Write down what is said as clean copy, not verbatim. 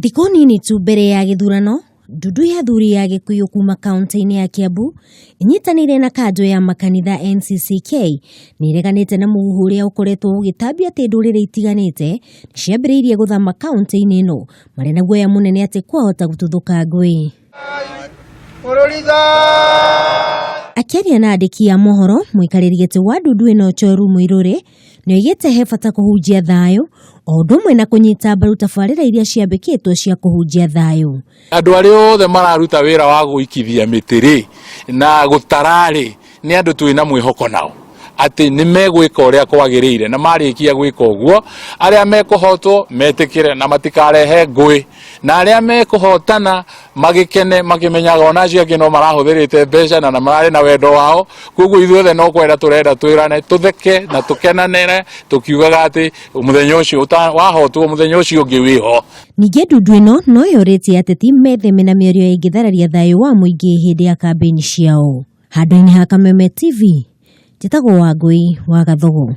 Thikũ nini tu mbere ya gĩthurano, ndundu ya athuri ya Gĩkũyũ kuma kaunti-inĩ ya Kiambu ĩnyitanĩire na kanjũ ya makanitha NCCK nĩ ĩreganĩte na mũhuhu ũrĩa ũkoretwo ũgĩtambio atĩ ndũrĩrĩ itiganĩte nĩ ciambĩrĩirie gũthama kaunti-inĩ ĩno marĩ na guoya mũnene atĩ kwahota gũtuthũka ngũĩ. Akĩaria na andĩki a mohoro, mũikarĩri gĩtĩ wa ndundu ĩno Choru Muiruri nĩoigĩte he bata kũhunjia thayũ o ũndũ ũmwe na kũnyita mbaru tabarĩra iria ciambĩkĩtwo cia kũhunjia thayũ. Andũ arĩa othe mararuta wĩra wa gũikithia mĩtĩ rĩ na gũtara rĩ, nĩ andũ twĩna mwĩhoko nao atĩ nĩ megwĩka ũrĩa kwagĩrĩire, na marĩkia gwĩka ũguo arĩa mekũhotwo metĩkĩre na matikarehe ngũĩ, na arĩa mekũhotana magĩkene makĩmenyaga ona acio angĩ no marahũthĩrĩte mbeca na mararĩ na wendo wao. Koguo ithuothe no kwenda tũrenda twĩrane, tũtheke na tũkenanĩre tũkiugaga atĩ mũthenya ũcio wahotwo, mũthenya ũcio ũngĩ wĩho. Ningĩ ndundu ĩno no yũrĩtie ateti metheme na mĩario ĩngĩthararia thayũ wa mũingĩ hĩndĩ ya kambĩini ciao. Handũ-inĩ ha Kameme TV, njĩtagwo Wangũi wa Gathogo.